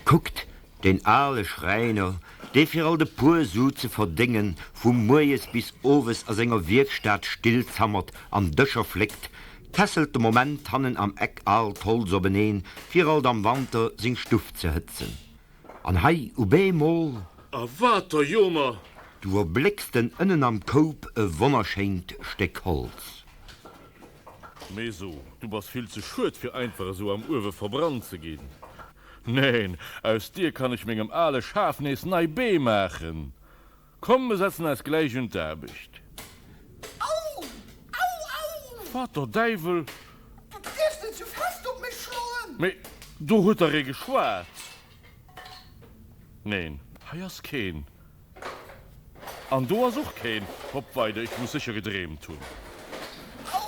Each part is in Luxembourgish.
Kuckt, deen ale Schräiner, dee fir alt e puer Su ze verdéngen, vu muerjes bis owes a senger Wierkstad still zammert an Dëscher fléckt, tässelt de Moment hannen am Eck aalt Holz openeen, fir alt am Wanter seng Stuff ze hëtzen. An hei u bemol. A wat der Jomer! Du erblécks en ënnen am Koup e wonnerschéint Stéck Holz. Mee so, du bass vill ze schued fir einfach esou am Uewe verbrannt ze ginn. Neen, aus dir kann ech mengem ale Schaf nees nei Bee maachen. Komm, mir setzen eis gläich un d'Aarbecht. Au! Au! Au! Wat der Däiwel! Du dierfs net sou fest op mech schloen! Mee do huet dach ee geschwat. Neen, hei ass keen. An do ass och keen. Hopp weider, ech muss sécher gedreemt hunn. Au!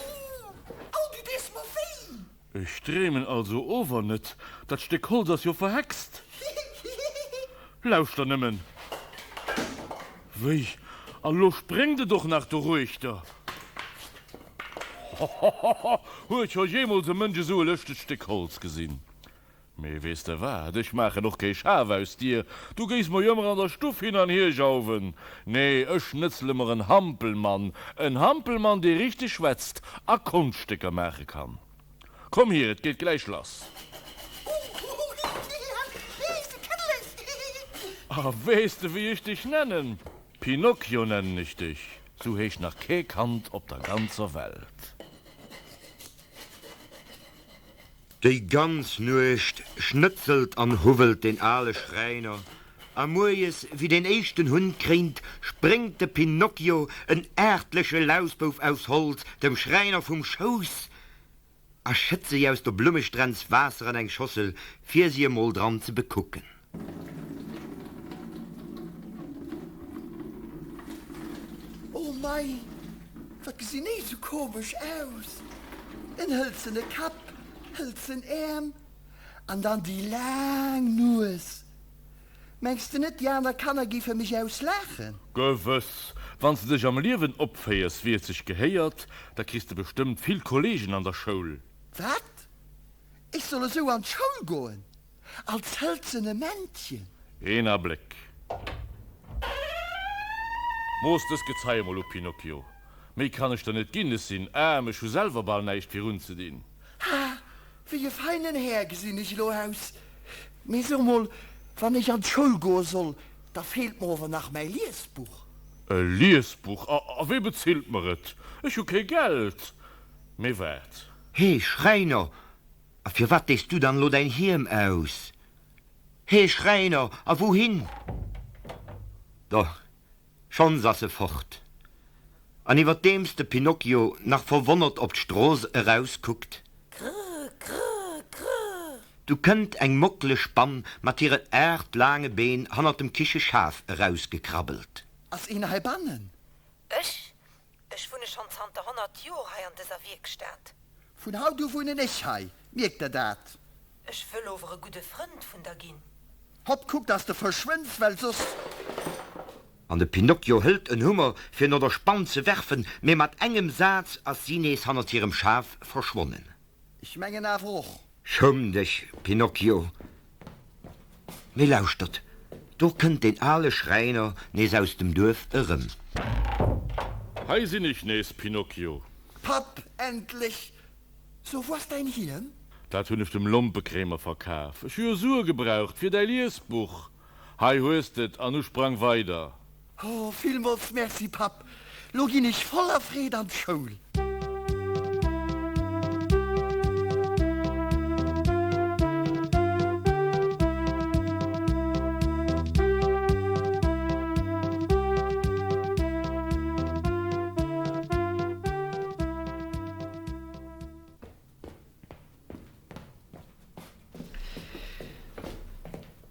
Au, du dees mer wéi! Ech dreemen also ower net. Dat Stéck Holz ass jo verhext. Lauschter nëmmen. Wéi, an elo spréngt et och nach doruechter. Hohohoho, huet scho jeemools e Mënsch esou e lëschtegt Stéck Holz gesinn? Mee weess de wat, ech maachen och kee Schaf aus dir, du géis mer jo ëmmer an der Stuff hin an hier jauwen. Nee, ech schnëtzele mer en Hampelmann, en Hampelmann, dee richteg schwätzt a Konschtstécker maache kann. Komm hier, et geet gläich lass. A weess de, wéi ech dech nennen? Pinocchio nennen ech dech, sou heescht nach kee Kand op der ganzer Welt. Déi ganz Nuecht schnëtzelt an huwwelt deen ale Schräiner, a muerjes, wéi deen éischten Hunn kréint, spréngt de Pinocchio, en aartleche Lausbouf aus Holz, dem Schräiner vum Schouss a schëtt sech aus der Blummestrenz Waasser an eng Schossel, fir si emol dran ze bekucken. Oh mei, wat gesinn déi sou komesch aus! En hëlzene Kapp, hëlzen Äerm an dann déi laang Nues. Mengs de net, déi aner Kanner géife mech auslaachen? Gewëss! Wann s de dech am Liewen opféiers, wéi et sech gehéiert, da kriss de bestëmmt vill Kolleegen an der Schoul. Wat? Ech soll esou an d'Schoul goen? Als hëlzene Männchen? Een Abléck. Mooss dës Gezei emol u, Pinocchio. Méi kann ech der net ginn, ech sinn aarm, ech hu selwer bal näischt fir unzedinn. Ha, wéi e feinen Här gesinn ech elo aus! Mee so mol, wann ech an d'Schoul goe soll, da feelt mer ower nach mäi Liesbuch. E Liesbuch? A wee bezilt mer et? Ech hu kee Geld. Mee waart. He, Schräiner, A firwat dees du dann elo däin Hiem aus? He Schräiner, a wouhin? Do, schonns ass e fort. An iwwerdeems de Pinocchio nach verwonnert op d'Strooss erauskuckt. Krr, krr, krr! Du kënnt eng mockeleg Spann mat hiren 8 laange Been hannert dem Kicheschaf erausgekrabbelt. Ass een heibannen? Ech? Ech wunne schonn zanter 100 Jor hei an dëser Wierkstad. Vun haut u wunnen ech hei, mierk der dat. Ech wëll ower e gudde Frënd vun der ginn. Hopp, kuck dass de verschwënns, well soss. An de Pinocchio hëlt en Hummer fir no der Spann ze werfen, mee mat engem Saz ass si nees hannert hirem Schaf verschwonnen. Ech mengen awer och. Schumm dech, Pinocchio! Mee lauschtert, do kënnt deen ale Schräiner nees aus dem Duerf erëm. Hei sinn ech nees, Pinocchio. Papp, endlech! So, wou ass däin Hiem? Dat hunn ech dem Lompekréimer verkaf. Ech hu jo Sue gebraucht fir däi Liesbuch. Hei hues d'et, an nu sprang weider. Oh, villmools Merci, Papp. Lo ginn ech voller Freed an d'Schoul.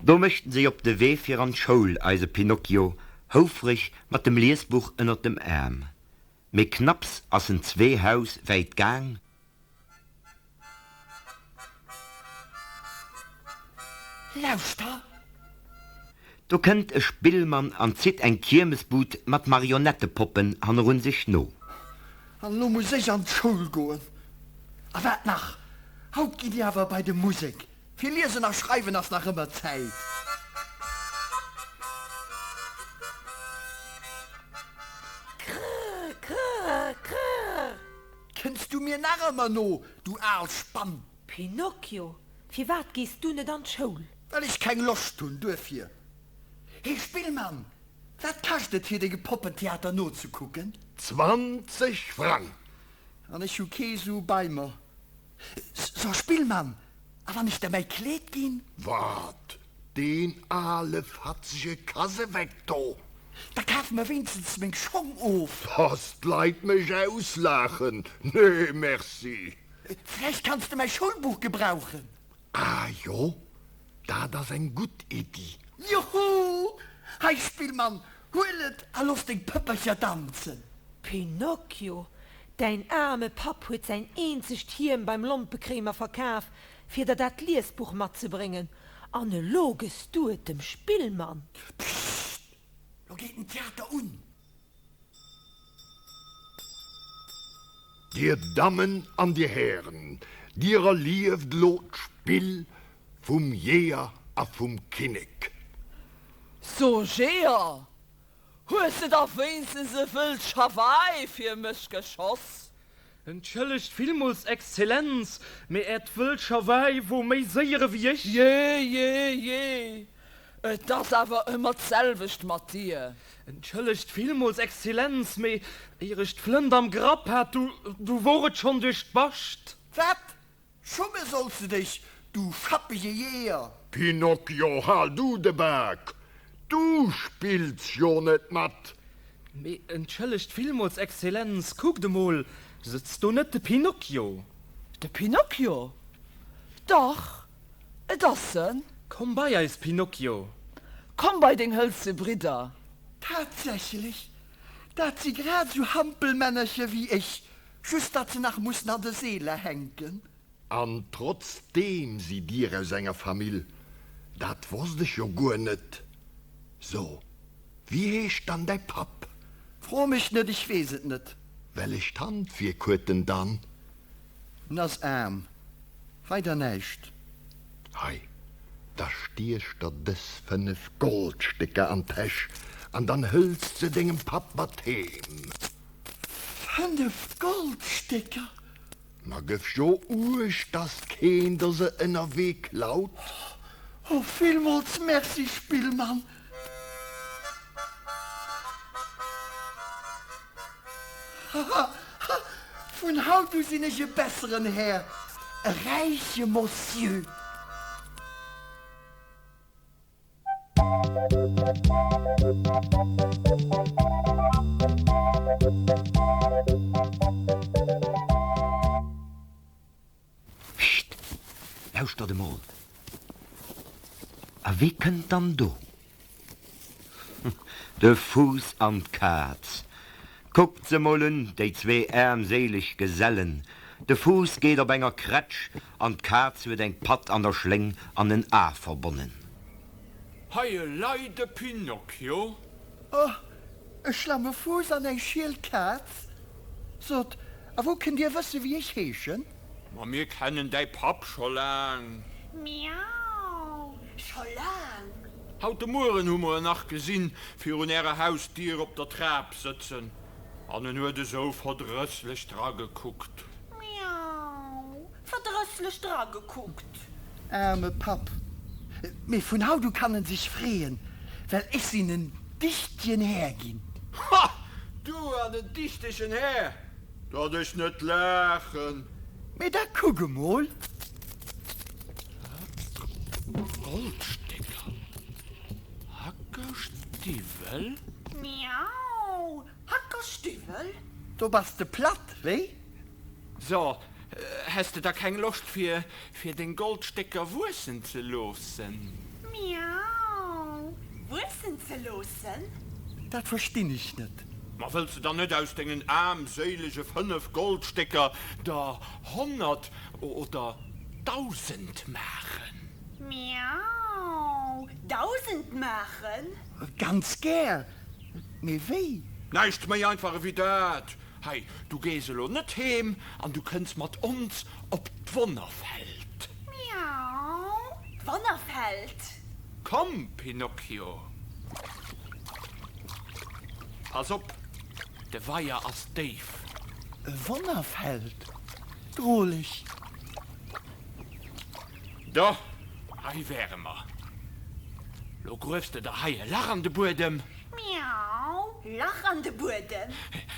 Do mécht en sech op de Wee fir an d'Schoul, eise Pinocchio, houfreg mat dem Liesbuch ënnert dem Aarm. Mee knapps ass en zwee Haus wäit gaang. Lauschter! Do kënnt e Spillmann an zitt eng Kiermesbud mat Marionettepoppen hannerun sech no. An elo muss ech an d'Schoul goen. A wat nach? Haut gitt Dir awer bei de Musek. Fir Liesen a Schreiwen ass nach ëmmer Zäit. Krrr, krrr, krrr! Kënns du mir nach ëmmer no, du al Spann? Pinocchio, firwat gees du net an d'Schoul? Well ech keng Loscht hunn, duerfir. Hee Spillmann, wat kascht et fir denge Poppentheater nozekucken? 20 Frang! An ech hu kee Su bei mer. So Spillmann, a wann ech der mäi Kleed ginn? Wat, deen ale fatzege Kaseweck do? Da kaf mer wéinstens meng Schong of. Dass d'Leit mech auslaachen, nee merci. Vläicht kanns de mäi Schoulbuch gebrauchen. Ah jo, dat ass eng gutt Iddi. Juhu! Hei Spillmann, huel et a looss deng Pëppercher danzen. Pinocchio, däin aarme Papp huet säin eenzegt Hiem beim Lompekréimer verkaf, fir der dat Liesbuch matzebréngen, an elo gëss du et dem Spillmann. Pssst! Lo geet den Theater un! Dir Dammen an Dir Hären, Dir erlieft elo d'Spill vum Jeeër a vum Kinnek. So Jeeër, hues de da wéinstens e wëllt Schawei fir mech geschoss? Entschëllegt villmools, Exzellenz, mee Äert wëllt Schawei wor méi séier ewéi ech. Jee, jee, jee, et ass awer ëmmer d'selwecht mat dir. Entschëllegt villmools, Exzellenz, mee éier ech d'Flënt am Grapp hat, du, du wor et schonn duerch d'Bascht. Wat? Schumme solls de dech, du schappege Jeeër! Pinocchio, hal du de Bak! Du spills jo net mat! Mee entschëllegt villmools, Exzellenz, kuckt emol, sëtzt do net de Pinocchio? De Pinocchio? Dach, et ass en! Komm bei eis, Pinocchio! Komm bei deng hëlze Bridder! Tatsächlech, dat si grad esou Hampelmännercher wéi ech, Just datt se nach mussen an de Seeler hänken. An trotzdeem sidd Dir aus enger Famill, dat wosst ech jo guer net. So, wéi heescht dann däi Papp? Fro mech net, ech weess et net. Wellecht Handwierk huet en dann? En ass aarm, weider näischt. Hei, da stiech der dës 5 Goldstécker an d'Täsch an dann hëls se dengem Papp mat heem. 5 Goldstécker? Ma gëff jo uecht, dass keen der se ënnerwee klaut. Oh, villmools Merci, Spillmann! Haha, vun haut u sinn ech e besseren Här, e räiche Monsieur. Pscht! Lauschtert emol! A wie kënnt dann do? De Fuuss an d'Kaz. Kuckt se mol un, déi zwee aarmséileg Gesellen. De Fuuss geet op enger Krätsch an d'Kaz huet eng Patt an der Schléng an en A verbonnen. Hei elei de Pinocchio. Oh, e schlamme Fuuss an eng schiel Kaz. Sot, a wou kënnt Dir wëssen, wéi ech heeschen? Ma mir kennen däi Papp scho laang. Miau, scho laang. Haut de Mueren hu mer en nach gesinn, virun ärer Hausdier op der Trap sëtzen, an en huet esou verdrësslech dragekuckt. Miau, verdrësslech dragekuckt. Aarme Papp. Mee vun haut u kann en sech freeën, well ech sinn en dichtegen Här ginn. Ha! Du an en dichtegen Här! Datt ech net laachen! Mee da kuck emol! Goldstécker, Hackerstiwwel? Miau, Hackerstiwwel? Do bass de platt, wéi? So, häss de da keng Loscht fir fir deng Goldstécker wuessen ze loossen? Miau, wuessen ze loossen? Dat verstinn ech net. Ma wëlls de dann net aus dengen aarmséilege 5 Goldstécker der 100 oder 1000 maachen? Miau, 1000 maachen? Ganz gär, mee wéi? Näischt méi einfach ewéi dat! Hei, du gees elo net heem an du kënns mat ons op d'Wonnerfeld. Miau! Komm, Pinocchio! Pass op, de Weier ass déif. E Wonnerfeld, droleg. Do, hei wäre mer. Lo gruefs de der hei e Lach an de Buedem. Miau, Lach an de Buedem.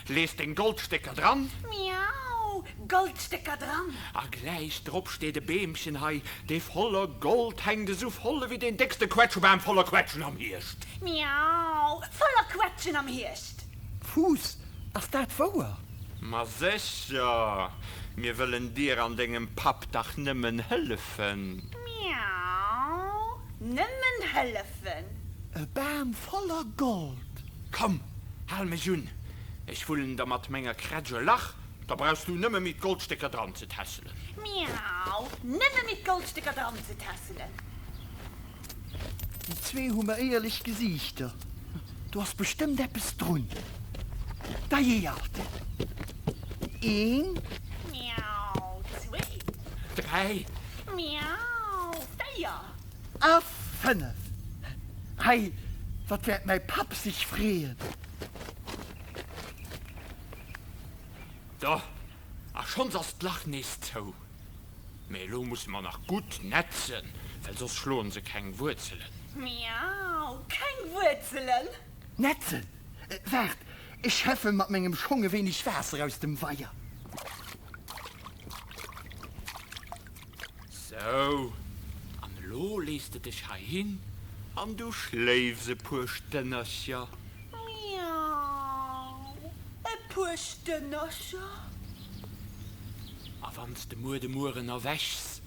Lees deng Goldstécker dran. Miau, Goldstécker dran. A gläich drop steet e Beemchen hei, dee voller Gold hänkt, esou voll ewéi deen déckste Quetschebam voller Quetschen am Hierscht. Miau, voller Quetschen am Hierscht. Fuuss, ass dat wouer? Ma sécher, mir wëllen dir an dengem Papp dach nëmmen hëllefen. Miau, nëmmen hëllefen. E Bam voller Gold. Komm, hal mech un, ech wullen der mat menger Krätsch e Lach, da brauchs du nëmme méi d'Goldstécker dran ze tässelen. Miau, nëmme méi d'Goldstécker dran ze tässelen. Déi zwee hu mer éierlech Gesiichter, do ass bestëmmt eppes drun. Dajee alt, een. Miau, zwee. Dräi. Miau, véier. A 5! Hei, wat wäert mäi Papp sech freeën! Do, a schonns ass d'Lach nees zou. Mee elo musse mer nach gutt netzen, well soss schloen se keng Wuerzelen. Miau, keng Wuerzelen! Netzen? Waart, ech schäffe mat mengem Schong e wéineg Waasser aus dem Weier. Sou, an elo lees de dech hei hin an du schléifs e puer Stënnercher. Miau, e puer Stënnercher. A wann s de muer de Mueren erwächs,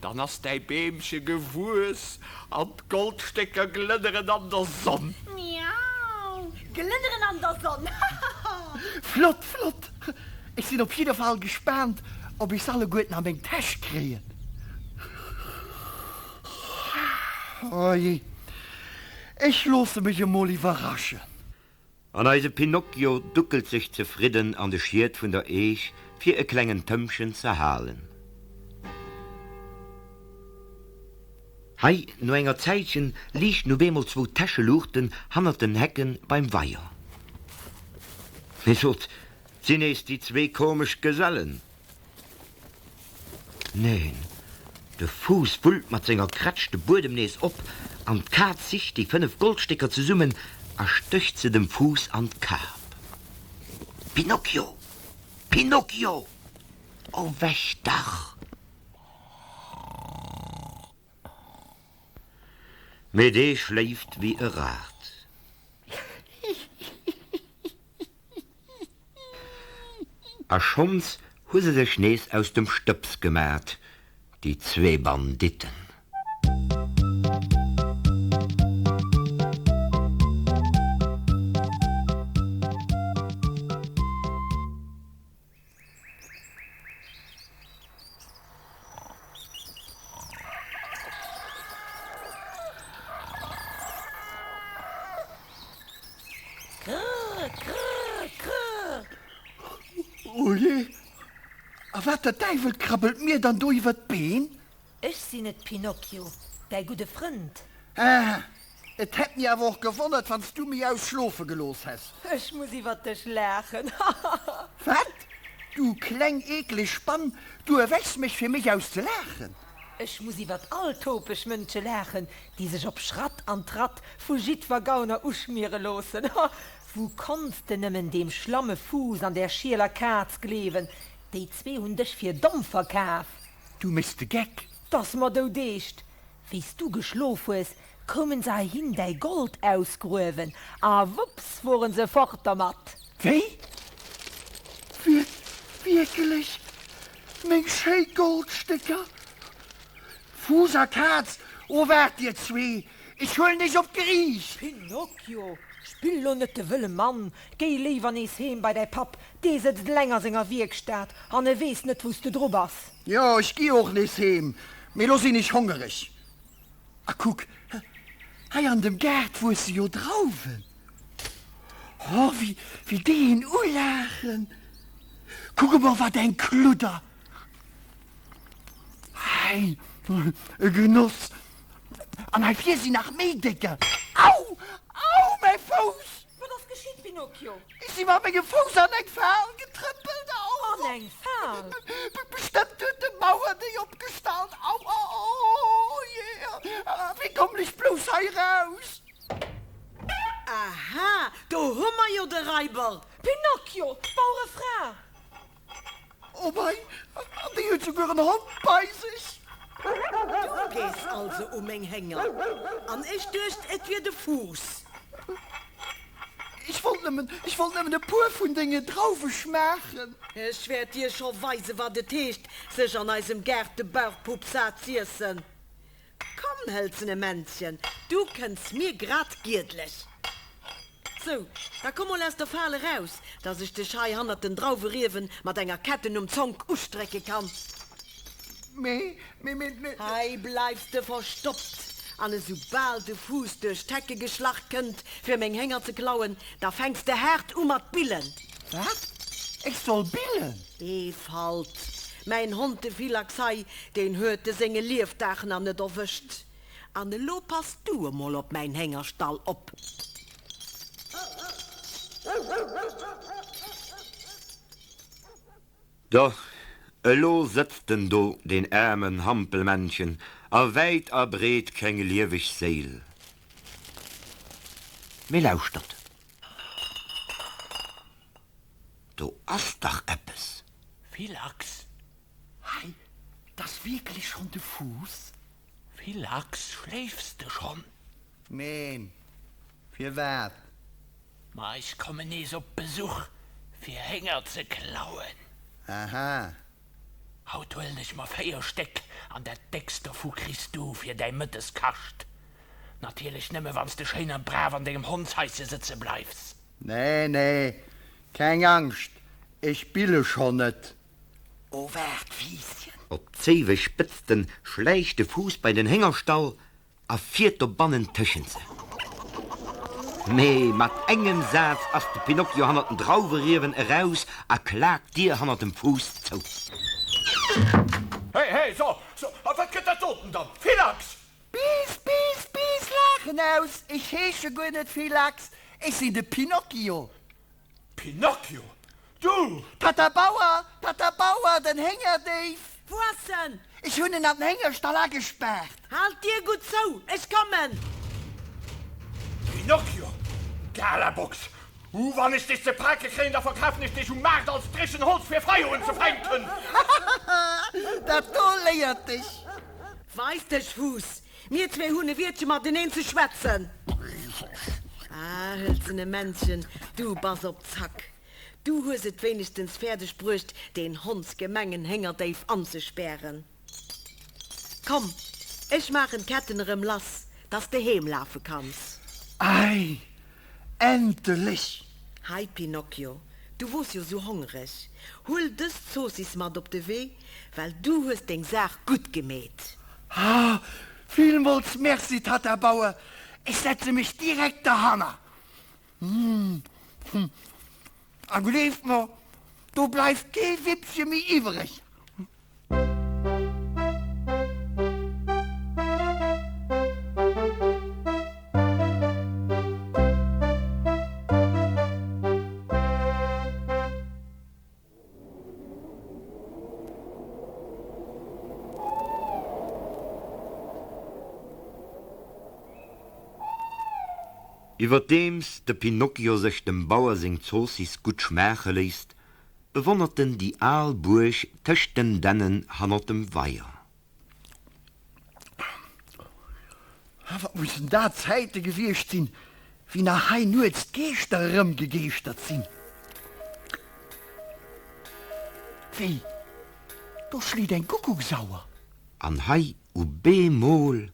dann ass däi Beemche gewuess an d'Goldstécker glënneren an der Sonn. Miau, glënneren an der Sonn, hahaha. Flott, flott! Ech sinn op jidder Fall gespaant, ob ech se alleguerten a meng Täsch kréien. Oje, ech loosse mech emol iwwerraschen. An eise Pinocchio duckelt sech zefridden an de Schiet vun der Eech, fir e klengen Tëmpchen ze halen. Hei, no enger Zäitchen, liichten op eemol zwou Täscheluuchten hannert den Hecken beim Weier. Mee sot, 't sinn nees déi zwee komesch Gesellen. Neen, de Fuuss wullt mat senger Krätsch de Buedem nees op an d'Kaz sicht déi 5 Goldstécker zesummen a stécht se dem Fuuss an d'Kap. Pinocchio! Pinocchio! Erwäch dach! Mee dee schléift wéi e Rad. A schonns hu se sech nees aus dem Stëbs gemat, déi zwee Banditten. Krrr, krrr, krrr! O jee, a wat der Däiwel krabbelt mir dann do iwwer d'Been? Ech sinn et, Pinocchio, däi gudde Frënd. Ah, et hätt mir awer och gewonnert, wann s du méi ausschlofe gelooss häss. Ech muss iwwer dech laachen, hahaha. Wat? Du kleng eekleg Spann, du erwächs mech, fir mech auszelaachen? Ech muss iwwer all topeg Mënsche laachen, déi sech op Schratt an Tratt vu jiddwer Gauner uschmiere loossen. Ha, wou konns de nëmmen deem schlamme Fuuss an där schieler Kaz gleewen? Déi zwee hunn dech fir domm verkaf. Du méchs de Geck! 't ass mer doudeescht! Wéi s du geschlof hues, koumen se heihin däi Gold ausgruewen, a wupps woren se fort dermat! Wéi? Wier wierkelech meng schéi Goldstécker? Fuuss a Kaz, o waart dir zwee, ech huelen iech op d'Geriicht! Pinocchio, spill lo net de wëlle Mann, géi léiwer nees heem bei däi Papp, dee sëtzt eleng a senger Wierkstad an e weess net, wou s de dru bass. Jo, ech gi och nees heem, mee lo sinn ech hongereg. A kuck, hei an dem Gaart wuesse jo Drauwen. Oh, wéi déi een ulaachen! Kuck emol, wat eng Kludder! Hei, e Genoss! An hei vir sinn nach méi décker. Au! Au, mäi Fouss! Wat ass geschitt, Pinocchio? Ech si mat mengem Fouss an eng Fal getrëppelt. Au! An eng Fal? Bestëmmt huet de Bauer déi opgestallt. Au, au, oh jee! Wéi kommen ech blouss hei eraus? Aha, do hu mer jo de Raiber! Pinocchio, d'Bauerefra! Oh mei, an déi huet souguer en Hond bei sech! Du gees also u meng Hénger, an ech duecht, et wier de Fuuss. Ech wollt nëmmen, ech wollt nëmmen e puer vun denge Drauwe schmaachen. Ech wäert dir scho weisen, wat et heescht, sech an eisem Gaart de Bauchpupp sat z'iessen. Komm, hëlzene Männchen, du kënns mir grad giedlech. Sou, da komm mol aus der Fal eraus, dass ech dech hei hannert den Drauweriewen mat enger Ketten um Zonk ustrécke kann. Mee, mee, mee, mee. Hei bleifs de verstoppt, an esoubal de Fuuss duerch d'Hecke geschlach kënnt, fir meng Hénger ze klauen, da fänks de haart u mat billen. Wat? Ech soll billen? Eefalt, mäin Hond de Filax hei, deen huet de senge Liefdag na net erwëscht. An elo pass du emol op mäin Héngerstall op. Do, elo sëtzt en do, deen aarmen Hampelmännchen, a wäit a breet keng lieweg Séil. Mee lauschtert! Do ass dach eppes! Filax! Hei, 't ass wierklech schonn de Fuuss. Filax, schléifs de schonn? Neen, firwat? Ma ech kommen nees op Besuch, fir Hénger ze klauen. Aha. Haut huelen ech mer 4 Stéck, an dat déckst dovu kriss du fir däi Mëtteskascht. Natierlech nëmme wann s de schéin a brav an dengem Hondshaische sëtze bleifs. Nee, nee, keng Angscht, ech bille schonn net. Oh, waart, Fiisschen! Op zéiwe Spëtzten schläicht de Fuuss bei den Héngerstall a fiert dobannen tëschent se. Mee mat engem Saz ass de Pinocchio hannert den Drauweriewen eraus a klaakt d'Dier hannert dem Fuuss zou. Hey, hey, so, so, a wat gëtt dat doten dann? Filax! Bis, bis, bis, laachen aus, ech heesche guer net Filax, ech sinn de Pinocchio. Pinocchio, du! Tatta Bauer, Tatta Bauer, den Héngerdéif! Wou ass en? Ech hunn en an den Héngerstall agespaart. Hal d'Dier gutt zou, ech kommen! Pinocchio, Galabox, uh, wann ech dech ze pake kréien, da verkafen ech dech um Maart als Dréchenholz fir Feier unzefänken! Dat do léiert dech! Weis dech, Fuuss! Mir zwee hunn e Wiertche mateneen ze schwätzen. Ah, hëlzene Männchen, du bass op Zack. Du hues et wéinegstens fäerdeg bruecht, deen hondsgemengen Héngerdéif anzespären. Komm, ech maachen d'Ketten erëm lass, dass de heem lafe kanns. Ei, endlech! Hei, Pinocchio, du wors jo sou hongreg. Huel dës Zoossiss mat op de Wee, well du hues deng Saach gutt gemeet. Ah, villmools merci, Tatta Bauer, ech setze mech direkt derhanner. A gleeft mer, do bleift kee Wippche méi iwwereg. Iwwerdeems de Pinocchio sech dem Bauer seng Zoossiss gutt schmaache léisst, bewonnert en déi al Buerg tëscht den Dännen hannert dem Weier. Wat mussen dat Zäite gewiescht sinn, wéi nach hei nuets d'Geeschter erëmgegeeschtert sinn. Wéi, do schléit eng Kuckucksauer. An hei u bemol.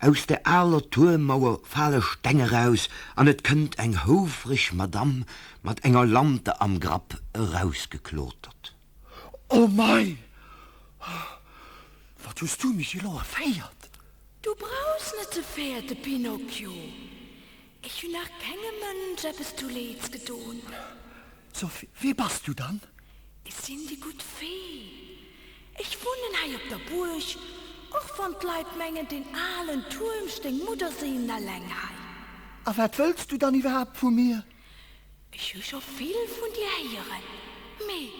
Aus der aler Tuermmauer fale Steng eraus an et kënnt eng houfreg Madamm mat enger Lanter am Grapp erausgeklotert. Oh mei! Wat hues du mech elo erféiert? Du brauchs net ze fäerte, Pinocchio. Ech hunn nach kengem Mënsch eppes zuleeds gedon. So, wie bass du dann? Ech sinn déi gutt Fee. Ech wunnen hei. Hei op der Buerg, och wann d'Leit mengen, deen alen Tuerm stéing mudderséileneleng hei. A wat wëlls du dann iwwerhaapt vu mir? Ech hu scho vill vun dir héieren, mee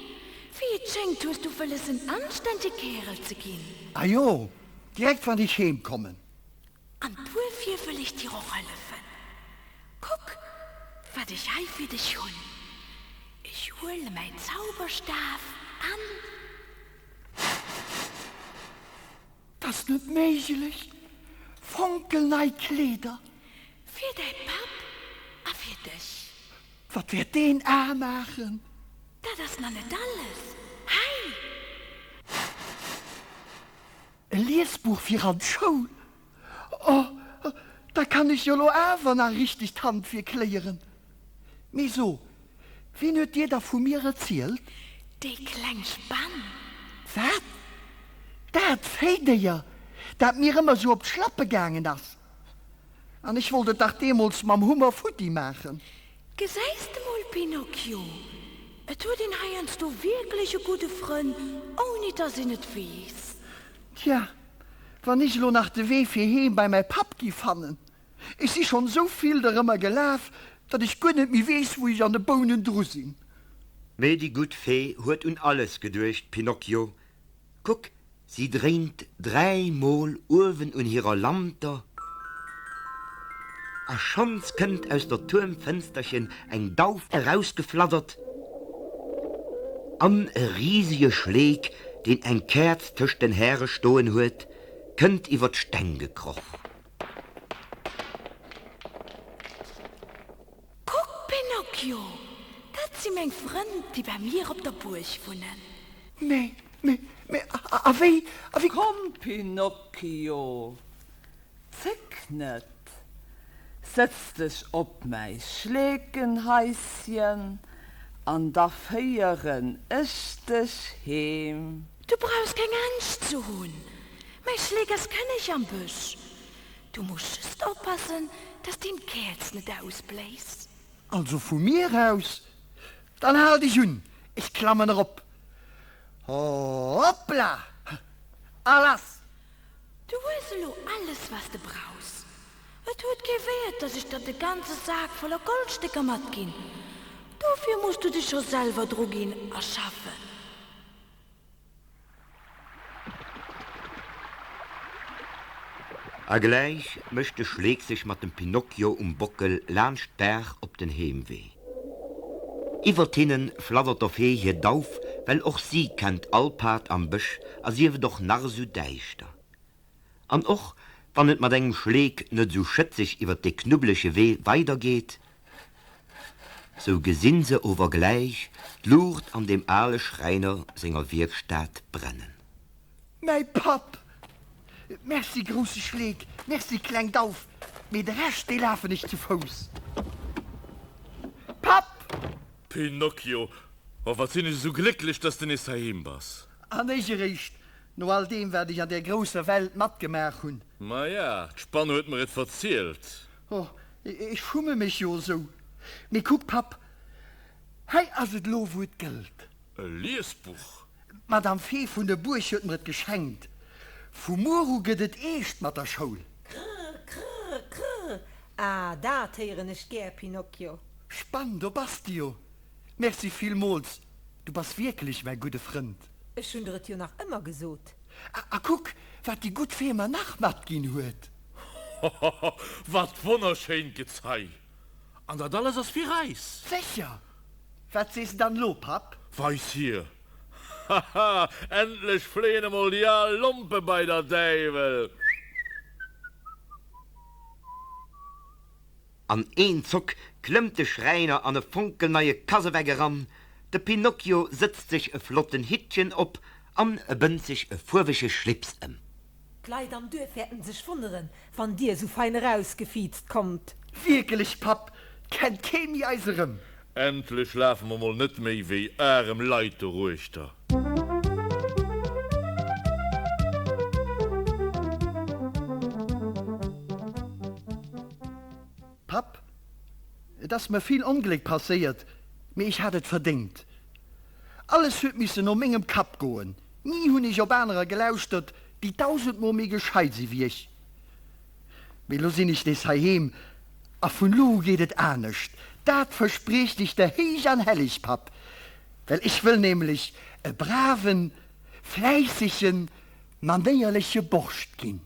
wéi et schéngt hues du wëlles en anständege Kärel ze ginn. A jo, direkt wann ech heem kommen. An duerfir wëll ech dir och hëllefen. Kuck, wat ech hei fir dech hunn. Ech huele mäin Zauberstaf an. 't ass net méiglech! Fonkelnei Kleeder! Fir däi Papp a fir dech. Wat wäert deen A maachen? Dat ass nach net alles. Hei! E Liesbuch fir an d'Schoul? Oh, da kann ech jo lo awer nach richteg d'Handwierk léieren. Mee so, wien huet dir da vu mir erzielt? Déi kleng Spann. Wat? Dat Véidéier, dat mir ëmmer sou op d'Schlappe gaangen ass? An ech wollt et dach deemools mam Hummer futti maachen. Gesäis de mol, Pinocchio, et huet een heiansdo wierklech e gudde Frënn, ouni dass een et weess. Tja, wann ech elo nach de Wee fir heem bei mäi Papp giff fannen. Ech si schonn esou vill derëmmer gelaf, datt ech guer net méi weess, wou ech an de Bounen dru sinn. Mee déi gutt Fee huet un alles geduecht, Pinocchio. Kuck, Si dréint dräimol uewen un hirer Lanter a schonns kënnt aus der Tuermfënsterchen eng Dauf erausgefladdert an e risege Schleek, deen eng Käerz tëscht den Häre stoen huet, kënnt iwwer d'Steng gekroch. Kuck, Pinocchio, dat si meng Frënn, déi bei mir op der Buerg wunnen. Mee, mee, mee, a wéi, a wéi. Komm, Pinocchio, zéck net, sëtz dech op mäi Schleekenhaischen an da féieren ech dech heem. Du brauchs keng Angscht ze hunn, mäi Schleek ass kënneg am Bësch. Du muss just oppassen, dass deen d'Käerz net ausbléist. Also vu mir aus, dann hal dech un, ech klammen erop. Hoppla! A lass! Du hues elo alles, was de brauchs. Et huet kee Wäert, dass ech der de ganze Sak voller Goldstécker matginn. Dofir muss du dech scho selwer druginn a schaffen. A gläich mécht de Schleek sech mat dem Pinocchio um Bockel laanscht d'Baach op den Heemwee. Iwwert hinne fladdert der Fee hir Dauf, well och si kennt all Pad am Bësch a sief et och nach esou däischter. An och wann et mat engem Schleek net esou schëtzeg iwwert dee knubbelege Wee weidergeet, sou gesinn se ower gläich d'Luucht an deem ale Schräiner senger Wierkstad brennen. Mäi Papp! Merci, grousse Schleek, merci, kleng Dauf, mee de Rescht, dee lafen ech zu Fouss. Papp! Pinocchio, Oh, wat sinn ech esou glécklech, dass de nees heiheem bass! An ech eréischt no all deem, wat ech an där grousser Welt matgemaach hunn. Maja, d'Spann huet mer et verzielt. Oh, ech schumme mech jo esou. Mee kuck, Papp, hei ass et elo, wou et gëllt. E Liesbuch? D'Madame Fee vun der Buerg huet mer et geschenkt. Vu muer u gëtt et eescht mat der Schoul. Krr, krr, krr, ah, dat héieren ech gär, Pinocchio. Spann, do bass de jo. Merci villmools, du bass wierklech mäi gudde Frënd. Ech hunn der et jo nach ëmmer gesot. A kuck, wat déi gutt Fee mer nach matginn huet. Hohoho, wat wonnerschéint Gezei! An dat alles ass fir eis? Sécher! Wat sees de dann elo, Papp? Weis hier! Haha, endlech fléien emol déi al Lompe bei der Däiwel! An een Zock klëmmt de Schräiner an e fonkelneie Kaseweck eran, de Pinocchio sëtzt sech e flotten Hittchen op an e bënnt sech e fuerwege Schlips ëm. D'Leit am Duerf wäerten sech wonneren, wann dir esou fein erausgefiizt kommt. Wierkelech, Papp, 't kennt kee méi eis erëm. Endlech lafe mer mol net méi wéi arem Leit doruechter. Papp, et ass mer vill Ongléck passéiert, mee ech hat et verdéngt. Alles huet missen no mengem Kapp goen. Ni hunn ech op anerer gelauschtert, déi dausendmol méi gescheit si wéi ech. Mee lo sinn ech nees heiheem a vun lo u geet et anescht, dat verspriecht ech der héich an helleg, Papp, well ech wëll nämlech e braven, fläissegen, manéierleche Borscht ginn.